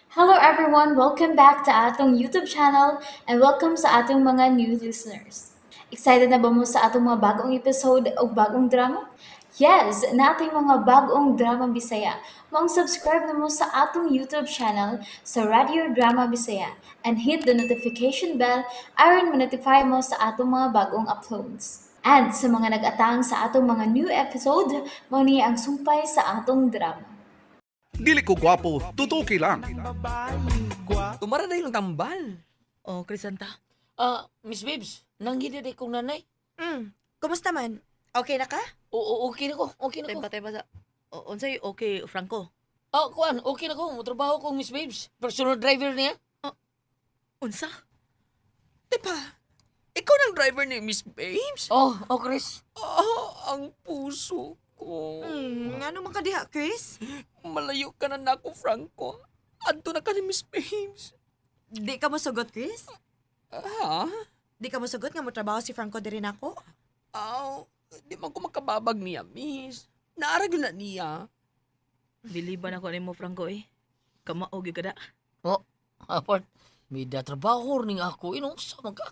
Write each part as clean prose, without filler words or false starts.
Hello everyone! Welcome back to atong YouTube channel and welcome sa atong mga new listeners. Excited na ba mo sa atong mga bagong episode o bagong drama? Yes! Nating mga bagong drama Bisaya. Maong subscribe na mo sa atong YouTube channel sa Radio Drama Bisaya and hit the notification bell aron ma-notify mo sa atong mga bagong uploads. And sa mga nag-atang sa atong mga new episode, mao ni ang sumpay sa atong drama. Dili ko gwapo, tutuki lang. Tumara na yung tambal. Oh, Crisanta. Ah, Miss Babes, nanggida di kong nanay. Kumusta man? Okay na ka? Oo, okay na ko, okay na ko. Tay pa sa. O, unsay okay, Franco? Oh, kuan, okay na ko. Motrabaho ko, Miss Babes. Personal driver niya. Unsa? Diba? Ikaw ng driver ni Miss Babes? Oh, oh, Chris. Oh, ang puso ko. Ano man ka diha, Chris? Malayo ka na nako, Franco. Adto na ka ni Miss Babes. Di ka mo sugot, Chris? Ha? Di ka mo sugot nga mo trabaho si Franco diri nako? Aw, di man ko makababag niya, Miss. Naarag na niya. Biliban ako nimo, Franco eh. Kamao gyud ka da. Oh, apart. May trabaho ning ako. Inong sa man ka?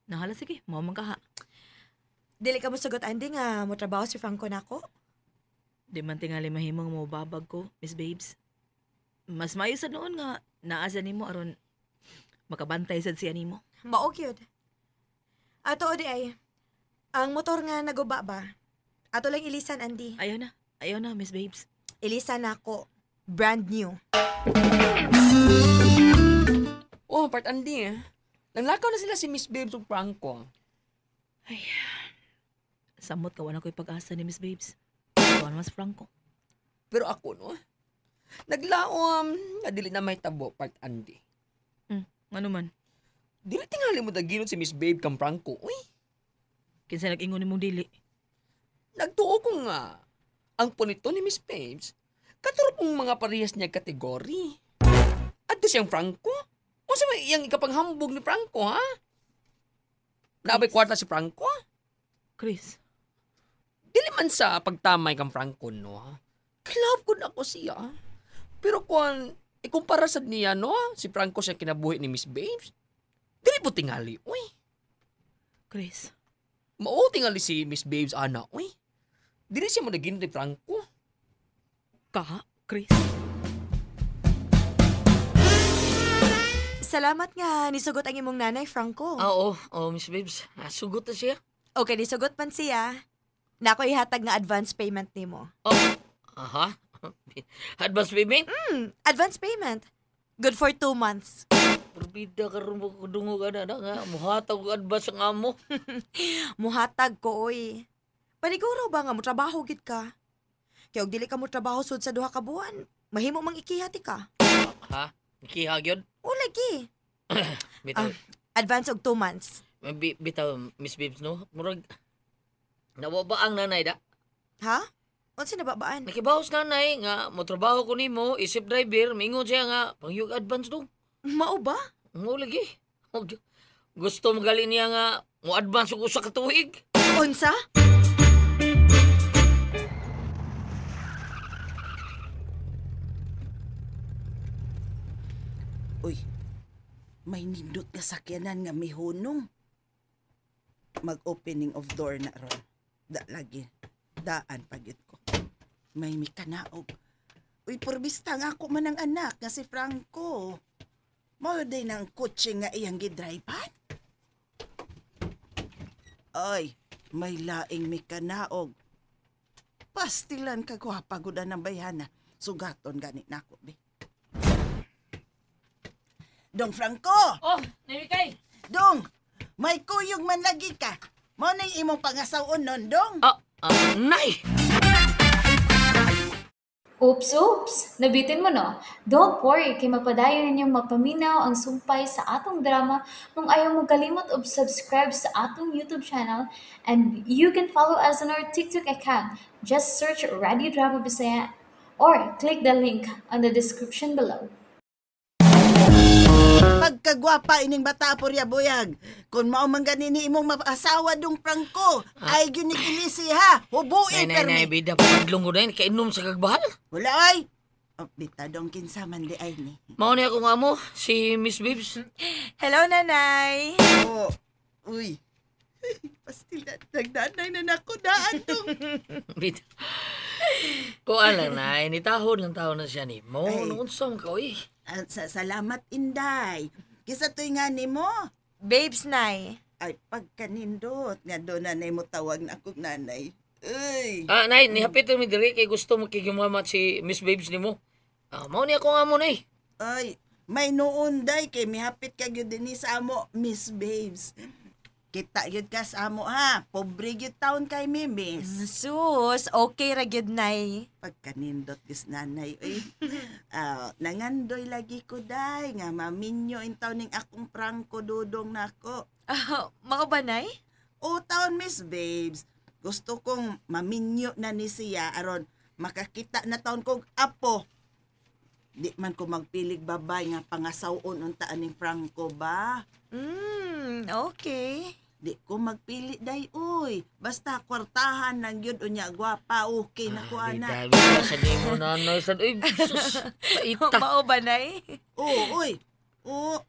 Nahala sige, mao man ka ha. Dili ka mo sugot, Andy, nga mo trabaho si Franco nako? Di man tingali mahimong mo babag ko, Miss Babes. Mas maayo sa noon nga naa sa nimo aron makabantay sad siya nimo. Mao gyud. Ato di ay ang motor nga naguba ba? Ato lang ilisan, Andy. Ayaw na. Ayaw na, Miss Babes. Ilisan nako. Brand new. Oh, part Andy eh. Nanglakaw na sila si Miss Babes ug Franco. Ay, samot ka, wala ko'y pag-asa ni Miss Babes. Kuan mas Franco. Pero ako, no? Naglaom, nga dili na may tabo, part Andy. Ano man? Dili tingali mo daginot si Miss Babe kang Franco. Uy, Kinsa nag-ingon nimong dili? Nagtuo ko nga. Ang punito ni Miss Babes, katuro pong mga parehas niya kategory. Adto siyang Franco? O sa may iyang ikapanghambog ni Franco, ha? Nabay kwarta si Franco? Chris. Dili man sa pagtamay kang Franco, no? Ha? Love ko na ako siya. Pero kung ikumpara sad niya, no? Si Franco siya kinabuhi ni Miss Babes. Dili po tingali, uy. Chris. Mao tingali si Miss Babes, ana, uy. Dili siya mo naging ni Franco. Ka, Chris. Salamat nga nisugot ang imong nanay, Franco. Ah, oo, oh, Miss Babes. Ah, sugot na siya. Okay, nisugot man siya. Nako ihatag nga advance payment nimo. Oh, aha. Advance payment? Advance payment. Good for 2 months. Purbida ka rin mo kudungo ka na nga. Muhatag og advance ang amo. Muhatag ko, oy. Paniguro ba nga mo trabaho gid ka? Kaya og dili ka mo trabaho sud sa 2 ka buwan, mahimo mang ikihati ka. Ha? Ikiha gyud? O lagi. Bitaw, Advance og 2 months. Bitaw, Miss Babes, no? Murag, nawaba ang nanay da. Ha? Unsa nababaan? Nakibawas nanay nga motrabaho ko nimo isip driver, mingon siya nga pangyug advance dong. Mao ba? Mo lagi. Gusto mo gali niya nga mo advance og usa ka tuig. Unsa? Uy, may nindot nga sakyanan nga mihunong. Mag-opening of door na ron. Da lagi. Daan pagyud ko. May mikanaog. Uy, purbista nga ako man ang anak nga si Franco. Mao day ng kotse nga iyang gidrivean. Ay, may laing mikanaog. Pastilan ka gwapa gud ang bayhana. Sugaton gani nako be. Dong Franco! Oh, namikay. Dong, may kuyog man lagi ka. Mao na'y imong pangasaw-on nun, Dong. Ah, nay! Oops, oops! Nabitin mo, no? Don't worry, kay mapadayon ninyong mapaminaw ang sumpay sa atong drama kung ayaw mo kalimot og subscribe sa atong YouTube channel, and you can follow us on our TikTok account. Just search Radio Drama Bisaya or click the link on the description below. Pagkagwapa ining bata porya buyag. Kung mao man gani ni imong maasawa Dong Franco, ay gyud ni Kilisi ha. Hubuin Nay, nay, nay, permi. bida pa kadlong ko na yun. Kainom sa kagbahal. Wala ay. Oh, bitadong kinsa man di ay ni. Mao ni akong amo, si Miss Babes. Hello, nanay. Oh, uy. Pastil na, nagdanay na nako daan dong. Bit. Kuan lang na, nitahod lang taon na siya ni mo. Ay. Nung unsa man ka, uy. Ah, salamat, Inday. Kisa to'y nga ni mo. Babes, nay. Ay, pagkanindot. Nga doon nanay mo tawag na akong nanay. Uy. Ah, nay, nihapit mi diri kay gusto mo kigimamat si Miss Babes nimo. Ah, mao ni akong amo nay. Ay, may noon day kay mihapit ka gyud dinhi sa amo, Miss Babes. Kita gyud ka sa amo ha. Pobre gyud taon kay mi, Miss. Sus, okay ra gyud, nay. Pagkanindot gis nanay uy. Ah, nangandoy lagi ko day nga maminyo in taon ning akong prangko dudong nako. Ah, mao ba, nay? O taon Miss Babes, gusto kong maminyo na ni siya aron makakita na taon kog apo. Di man ko magpilig babay nga pangasaw-on unta aning Franco ba? Okay. Di ko magpili day uy. Basta kwartahan lang yun unya gwapa okay na ko ana. Bida, bida sa nimo nanay sa uy, sus. Paita. Mao ba, nay? Oo, uy. Oo,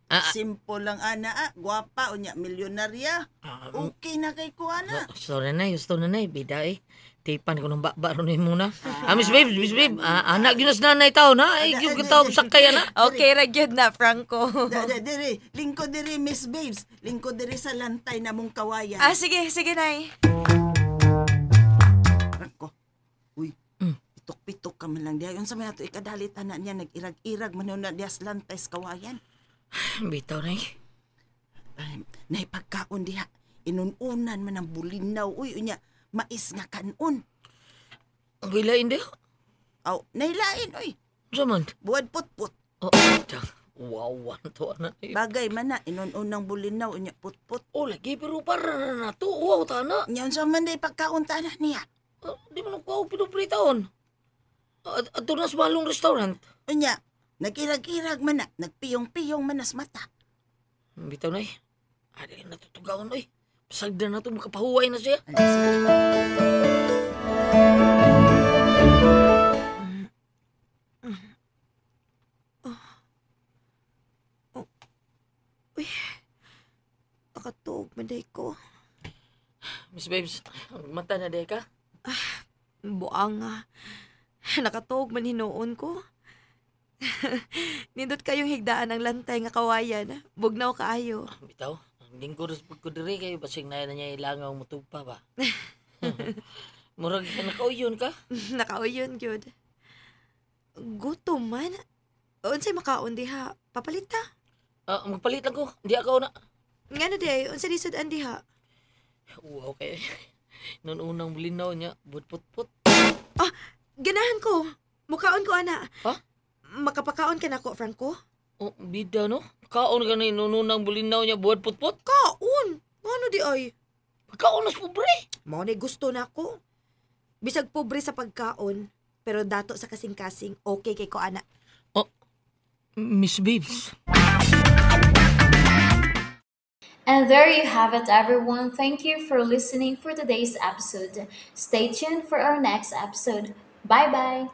Ah, ah, simple lang ana ah. Gwapa unya milyonarya. ah, Okay na kay ko ana. Sorry na, gusto na nay, bida eh. Tipan ko ng baba ron mo na. Ah, Miss Babes, Miss Babe, ah, anak gyud na sa nanay taon ha. Ay, gyud ka taon sakay ana. Okay ra gyud na, Franco. Diri, lingkod diri Miss Babes. Lingkod diri sa lantay na mong kawayan. Ah, sige, sige, nay. Franco. Uy. Pitok-pitok ka man lang diha. Unsa may ato ikadalit ana niya nag-irag-irag man na diha sa lantay sa kawayan. Bitaw nay. Ay, naipagkaon diha. Inununan man ang bulinaw. Uy, unya, mais nga kanon. Ang gilain diha. Aw, nailain, uy. Unsa man? Buwad putput. Oh, tang. Wow, to ana. eh. Bagay man na, inununang bulinaw, unya putput. Oh, lagi pero para na to. Wow, tana. Nya, unsa man day pagkaon ta na niya. Ah, di man ako pinupritaon. Ato na sa balong restaurant. Unya, nag-irag-irag man na, nagpiyong-piyong man nas mata. Bitaw nay. Adi natutugaon oy. Pasagdan na to makapahuway na siya. Ano, sige. Uy, nakatuog man day ko. Miss Babes, mata na day ka. Buang nga. Nakatuog man hinuon ko. Nindot kayong higdaan ang lantay nga kawayan. Bugnaw kaayo. Bitaw, ang lingkod sa pagkudiri kayo basig na niya ilangaw mutugpa ba. Murag nakauyon ka. Nakauyon gyud. Gutom man. Unsay makaon diha? Papalit ta. Ah, magpalit lang ko. Di ako na. Ngano di ay unsa lisod-an diha? Wow, kay. Noon unang bulinaw niya, put-put. Ganahan ko. Mukaon ko ana. Ha? Makapakaon ka nako, Franco? Oh, bida no? Kaon ka na noon unang bulinaw niya, buhat put-put. Kaon. Ngano di ay? Kaon na sa pobre. Mao ni gusto nako. Bisag pobre sa pagkaon, pero dato sa kasing-kasing, okay kay ko ana. Miss Babes. And there you have it, everyone. Thank you for listening for today's episode. Stay tuned for our next episode. Bye bye.